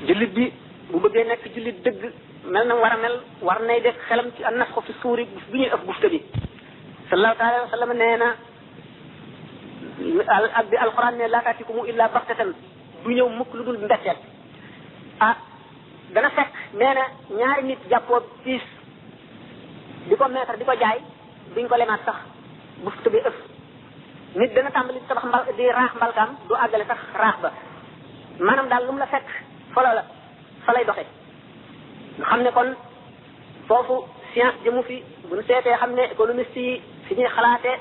jullit bi bu bëggee nekk jullit dëgg mel na war a mel war nay def xelam ci an nafxu fi suuri bi ñuy ëf bufta bi sallallahu alayhi wa sallam nee na ak bi alquran ne laa taatikumu illa baxtatan du ñëw mukk lu dul mbetteel dana fekk nee na ñaari nit jàppoo piis di ko meetar di ko jaay duñ ko lemaat sax bufta bi ëf nit dana tàmbali tabax di raax mbalkaam du àggale sax raax ba maanaam daal lu mu la fekk fa lay doxe nga xam ne kon foofu science jëmu fi bu ñu seetee xam ne économiste yi fi ñuy xalaate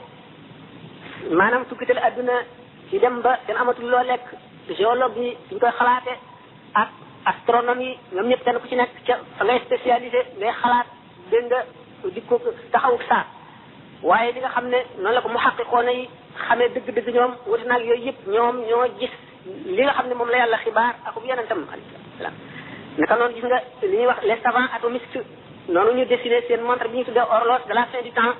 maanaam tukkital adduna ci dem ba kenn amatul loo lekk géologue yi fi ñu koy xalaate ak astronomie ñoom ñëpp kenn ku ci nekk ca fa ngay spécialisé ngay xalaat dégg nga di ko taxawu saa waaye li nga xam ne noonu la ko mu xaqiqoona yi xamee dëgg-dëgg ñoom wuti naag yooyu yëpp ñoom ñoo gis li nga xam ne moom la yàlla xibaar ak bu yonentam alayhi salaam naka noonu gis nga li ñuy wax les savants atomistes noonu ñu dessiné seen montre bi ñu tuddee horloge de la fin du temps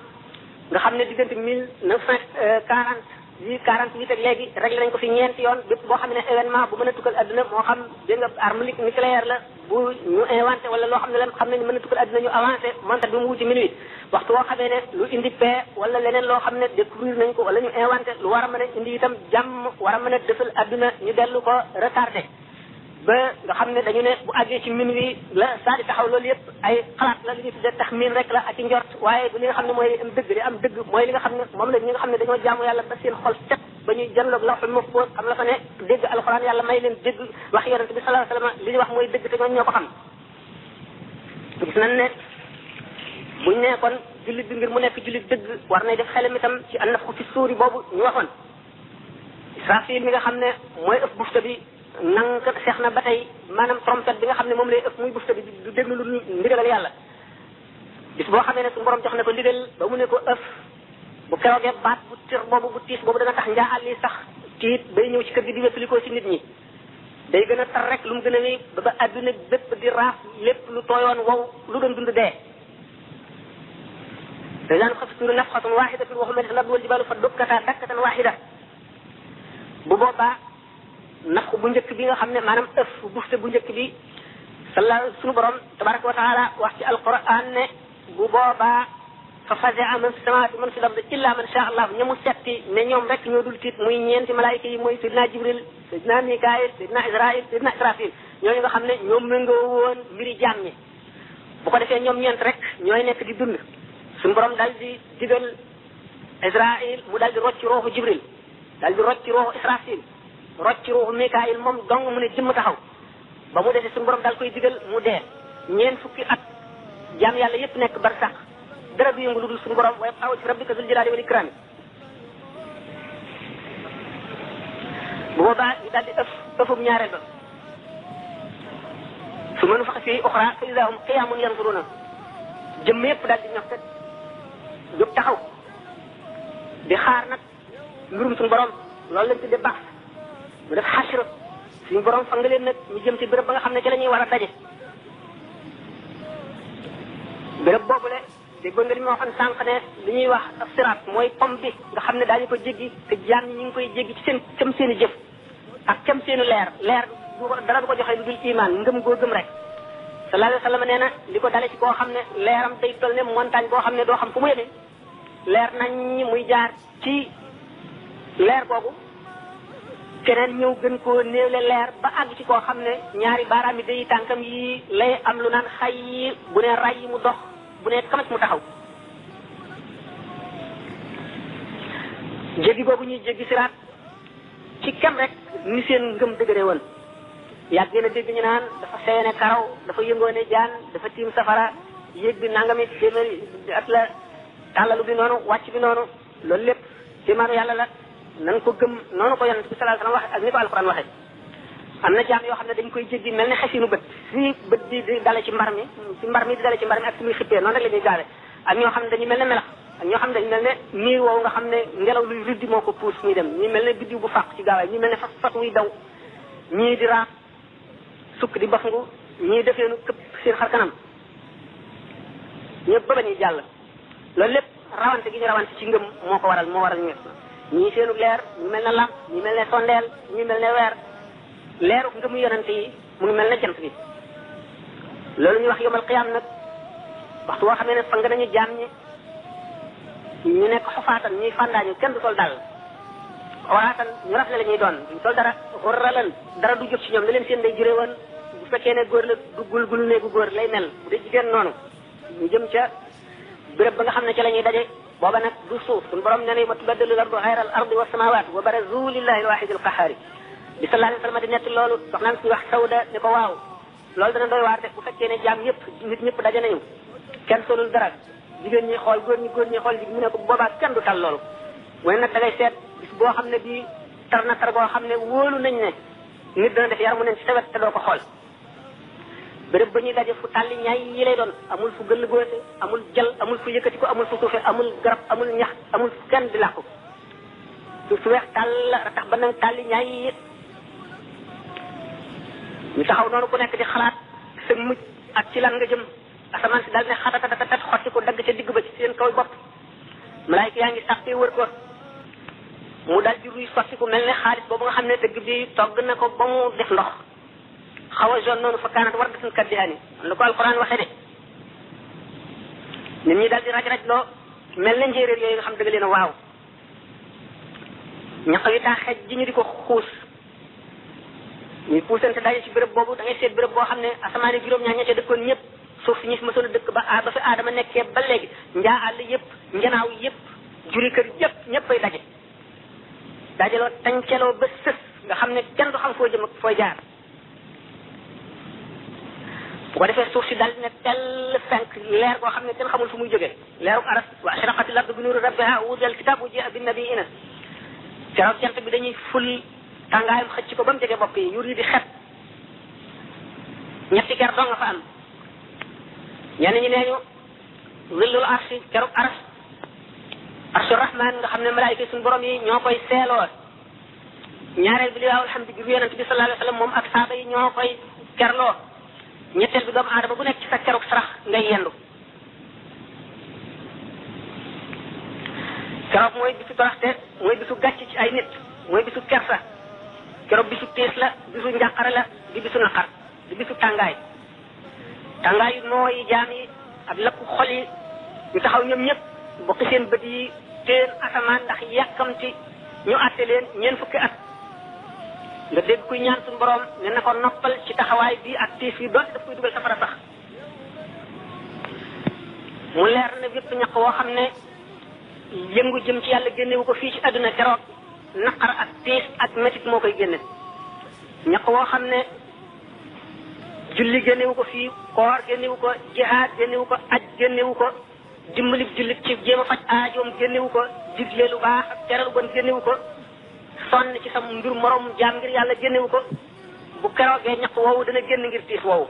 nga xam ne diggante 1948 ak léegi réglé nañ ko fi ñeenti yoon bépp boo xam ne événement bu mën a tukkal adduna moo xam dégg nga arme nucléaire la bu ñu inventé wala loo xam ne leen xam ne mën a tukkal adduna ñu avancé montre bi mu wuti minuit waxtu woo xamee ne lu indi paix wala leneen loo xam ne découvrir nañ ko wala ñu inventé lu war a mën a indi itam jàmm war a mën a defal adduna ñu dellu ko retardé ba nga xam ne dañu ne bu àggee ci min wi la saa di taxaw loolu yëpp ay xalaat la li ñu tuddee tax miin rek la ak i njort waaye du li nga xam ne mooy am dëgg li am dëgg mooy li nga xam ne moom la ñi nga xam ne dañoo jaamu yàlla ba seen xol set ba ñuy janloog lawhul mahfuz xam la fa ne dégg alxuraan yàlla may leen dégg wax yonent bi sallallahu alayhi wasallam li ñu wax mooy dëgg te ñoom ñoo ko xam gis nañ ne buñ ne kon jullit bi ngir mu nekk jullit dëgg war nay def xelam itam ci an nafxu fi suuri boobu ñu waxoon Israfil mi nga xam ne mooy ëpp bufta bi nang seex na ba tey maanaam trompette bi nga xam ne moom lay ëpp muy bufta bi du déglu lu ndigalal yàlla bis boo xamee ne suñu borom jox na ko ndigal ba mu ne ko ëf bu keroogee baat bu tir boobu bu tiis boobu dana tax njaaxal li sax tiit bay ñëw ci kër gi di wéttalikoo ci nit ñi day gën a tar rek lu mu gën a wéy ba adduna bépp di raaf lépp lu tooyoon wow lu doon dund dee day daan xaf suuru nafxatun waxidatun wa humilat al-ardu wal jibalu fa dukkata dakkatan waxida bu boobaa nafx bu njëkk bi nga xam ne maanaam ëf bufte bu njëkk bi sunu borom tabaraka wa taala wax ci alquran ne bu boobaa fa fazaa man fi samawaati man fi l-ardi illa man sha allah ñamu setti ne ñoom rek ñoo dul tiit muy ñeenti malaayika yi mooy Seydina Jibril Seydina Mikaayil Seydina Israil Seydina Israfil ñooñu nga xam ne ñoom méngoo woon mbiri jaam ñi bu ko defee ñoom ñeent rek ñooy nekk di dund suñu borom daal di digal Israil mu daal di rocc rooxu Jibril daal di rocc rooxu Israfil rocc ruuxu Mikaayil moom dong mu ne jëmm taxaw ba mu defee suñu borom daal koy digal mu dee ñeent fukki at jaam yàlla yépp nekk bar sax dara du yëngu lu dul suñu borom waaye aw ci rabbika zul jalaali wal ikraam bu boobaa ñu daal di ëfum ñaareel ba su ma nufixa fiihi uxraa fa idaa hum qiyaamun yanzuruuna jëmm yépp daal di ñox te jóg taxaw di xaar nag mbirum suñu borom loolu lañ tuddee baax mu def xasra suñu borom fa nga leen nag ñu jëm ci béréb ba nga xam ne ci la ñuy war a daje béréb boobule déggoon nga li ma waxoon sànq ne li ñuy wax siraat mooy pom bi nga xam ne daañu ko jéggi te jaam ñi ñu ngi koy jéggi ci seen cam seen i jëf ak cam seen i leer dara du ko joxe lu dul iman ngëm goo gëm rek sallallahu alayhi wa sallam nee na li ko dale ci koo xam ne leeram day toll ne montagne boo xam ne doo xam fu mu yemee leer nañ ñi muy jaar ci leer boobu keneen ñëw gën koo néewle leer ba àgg ci koo xam ne ñaari baaraam yi day tànkam yi lay am lu naan xay yi bu ne ray yi mu dox bu ne kamas mu taxaw jéggi boobu ñuy jéggi siraat ci kem rek ni seen ngëm dëgëre woon yàgg na dégg ñu naan dafa seene karaw dafa yëngoone jaan dafa tiim safara yéeg bi nangami téeméeri at la tàllalu bi noonu wàcc bi noonu loolu lépp téemaanu yàlla la nan ko gëm noonu ko yonent bi sallallahu alayhi wasallam waxe ak ni ko alquran waxe am na jaam yoo xam ne dañ koy jéggi mel ne xesinu bët fii bët di dale ci mbar mi di dale ci mbar mi ak si muy xippee noonu rek la ñuy gaawe ak ñoo xam ne dañu mel ne melax ak ñoo xam ne dañu mel ne niir woowu nga xam ne ngelaw luy riddi moo ko puus muy dem ñii mel ne biddiw bu fàq ci gaawaay ñii mel ne fas wuy daw ñii di raaf sukk di bafangu ñii defeenu këpp seen xar kanam ñëpp ba ñuy jàll loolu lépp rawante gi ñu rawante ci ngëm moo ko waral moo waral ñu ñii seenu leer ñu mel ne lamp ñi mel ne sondeel ñi mel ne weer leeru ngëmu yonante yi mu ngi mel ne jant bi loolu ñu wax yomal qiyaam nag waxtu woo xamee ne fang nañu jaam ñi ñu nekk xufaatan ñuy fàndaañu kenn du sol dal xuraatan ñu rafle la ñuy doon duñ sol dara xurralan dara du jóg ci ñoom la leen seen day juree woon bu fekkee ne góor la du gul néegu góor lay mel bu dee jigéen noonu ñu jëm ca béréb ba nga xam ne ca la ñuy daje booba nag du suuf suñu borom ne ne wa tubaddalu l-ardu ghayra al-ardi wa samawat wa barazu lillahi al-wahid al-qahhari bi sallallahu alayhi wa sallam di nett loolu soxnaam si wax Sawda ne ko waaw loolu dana doy waar de bu fekkee ne jaam yëpp nit ñëpp daje nañu kenn solul dara jigéen ñi xool góor ñi xool mu ne ko boobaa kenn du tal loolu mooy nag da ngay seet bis boo xam ne bii tar na tar boo xam ne wóolu nañ ne nit dana def yaramu neen ci tawet te doo ko xool béréb ba ñuy daje fu tàlli ñaay yi lay doon amul fu gëll góose amul jal amul fu yëkkati ko amul fu suufe amul garab amul ñax amul fu kenn di làqu su weex tàll tax ba nag tàlli ñaay yi ñu taxaw noonu ku nekk di xalaat sa mujj ak ci lan nga jëm asamaan si daal ne xatatatatat xotti ko dagg ca digg ba ci seen kaw bopp malaayika yaa ngi saxtee wër ko mu daal di ruy sotti ku mel ne xaalis boobu nga xam ne dëgg bi togg na ko ba mu def ndox xaw a jaune noonu fa kaanat war datin kaddihaani man la ko alquran waxee de nit ñi daal di raj-raj loo mel ne njéeréer yooyu nga xam dëgg leen a waaw ñaq yi taa xej ji ñu di ko xuus ñuy puusante daje ci béréb boobu da ngay seet béréb boo xam ne asamaani juróom-ñaar ña ca dëkkoon ñëpp suuf si ñi fi mësoon a dëkk ba fi aadama nekkee ba léegi njaa àll yëpp njanaaw yëpp juri kër yëpp ñëpp ay daje dajaloo tañceloo ba sës nga xam ne kenn du xam foo jëm ak fooy jaar bu ko defee suuf si daal ne tell fenk leer goo xam ne kenn xamul fu muy jógee leeru aras wa ashraqati l-ardu bi nuuri rabbiha wa wudi'a al-kitaabu wa jii'a bin-nabiyyiina keroog jant bi dañuy ful tàngaayam xëcc ko ba mu jege bopp yi yur yi di xet ñetti ker doo nga fa am ñenn ñi nee ñu zillul arshi keroog arshu rahman nga xam ne malaayika suñu borom yi ñoo koy seeloo ñaareel bi liwaawul hamdi bi yonent bi sallallahu alayhi wa sallam moom ak saaba yi ñoo koy kerloo ñetteel bi doomu aadama bu nekk ci sa keroog sarax ngay yendu keroog mooy bisu toroxte mooy bisu gàcc ci ay nit mooy bisu kersa keroog bisu tiis la bisu njàqare la di bisu naqar di bisu tàngaay yu nooyi jaam yi ak lakku xol yi ñu taxaw ñoom ñëpp bokk seen bët yi teen asamaan ndax yàkkamti ñu àtte leen ñeent fukki at nga dégg kuy ñaan suñu borom ne na ko noppal ci taxawaay bi ak tiis yi doonte daf koy dugal safara sax mu leer ne bépp ñaq woo xam ne yëngu jëm ci yàlla génnewu ko fii ci àdduna keroog naqar ak tiis ak métit moo koy génne ñaq woo xam ne julli génnewu ko fii koor génnewu ko jihaad génnewu ko aj génnewu ko dimbali jullit ci jéem a faj aajoom génnewu ko digle lu baax ak tere lu bon génnewu ko sonn ci sa mbir morom jaam ngir yàlla génnewu ko bu keroogee ñaq woowu dana génn ngir tiis woowu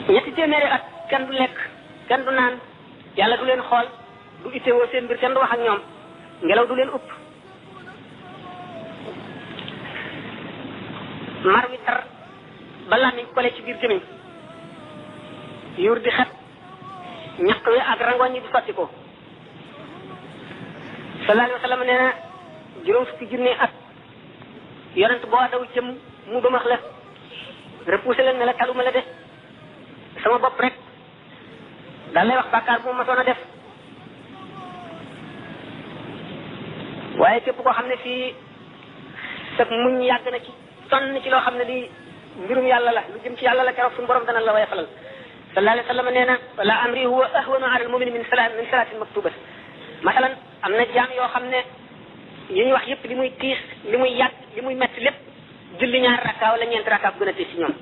ñetti téeméeri at kenn du lekk kenn du naan yàlla du leen xool du itteewoo seen mbir kenn du wax ak ñoom ngelaw du leen upp mar wi tar ba làmmiñ kole ci biir gémmiñ yuur di xet ñaq wi ak rangoñ yi di sotti ko sallallahu alayhi wa sallam nee na juróom fukki junni at yonent boo daw jëm mu bëmax la repoussé leen ne la taluma la de sama bopp rek daal lay wax bàkkaar bu ma masoon a def waaye képp koo xam ne fii sa muñ yàgg na ci sonn ci loo xam ne lii mbirum yàlla la lu jëm ci yàlla la keroog suñu borom dana la way falal sallallahu alayhi wa sallam nee na wala amri huwa ahwanu ala al mu'min min salatin maktubat masalan am na jaam yoo xam ne yi ñu wax yëpp li muy tiis li muy yàgg li muy metti lépp julli ñaari rakka wala ñeenti rakka bu gën a tiis ci ñoom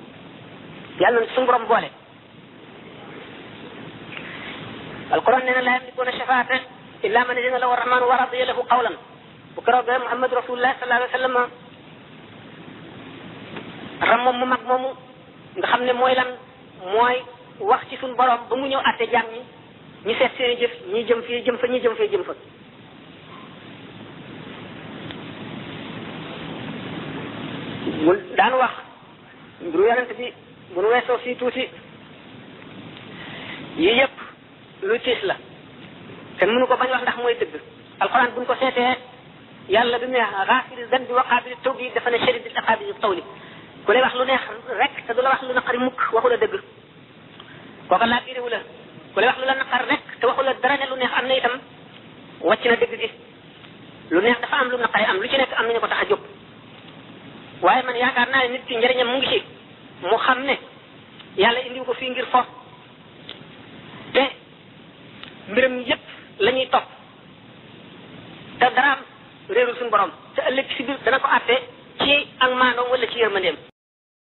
yàlla na suñu borom boole alquran nee na la yamlikuuna shafaata illa man adina lahu arrahmanu wa radiya lahu qawlan bu keroog Muhammad rasulullah sallallahu alayhi wa sallam ram moom mu mag moomu nga xam ne mooy lan mooy wax ci suñu borom ba mu ñëw àtte jaam ñi ñu seet seen jëf ñi jëm fii jëm fa ñi jëm fee jëm fa mu daan wax mbiru yonent bi bu nu weesoo fii tuuti yii yëpp lu tiis la te mënu ko bañ wax ndax mooy dëgg alxuraan buñ ko seetee yàlla bi mu ne xaafiri zanbi wa qaabili tawbi dafa ne shadidil iqaabi tawli ku lay wax lu neex rek te du la wax lu naqari mukk waxu la dëgg kooka laa biiriwu la ku lay wax lu la naqar rek te waxu la dara ne lu neex am na itam wàcc na dëgg gi lu neex dafa am lu naqari am lu ci nekk am nañu ko tax a jóg waaye man yaakaar naa ne nit ki njëriñam mu ngi ci mu xam ne yàlla indiw ko fii ngir fo te mbiram yépp la ñuy topp te daraam réerul suñu borom te ëllëg si biir dana ko àtte ci ak maandoom wala ci yërmandeem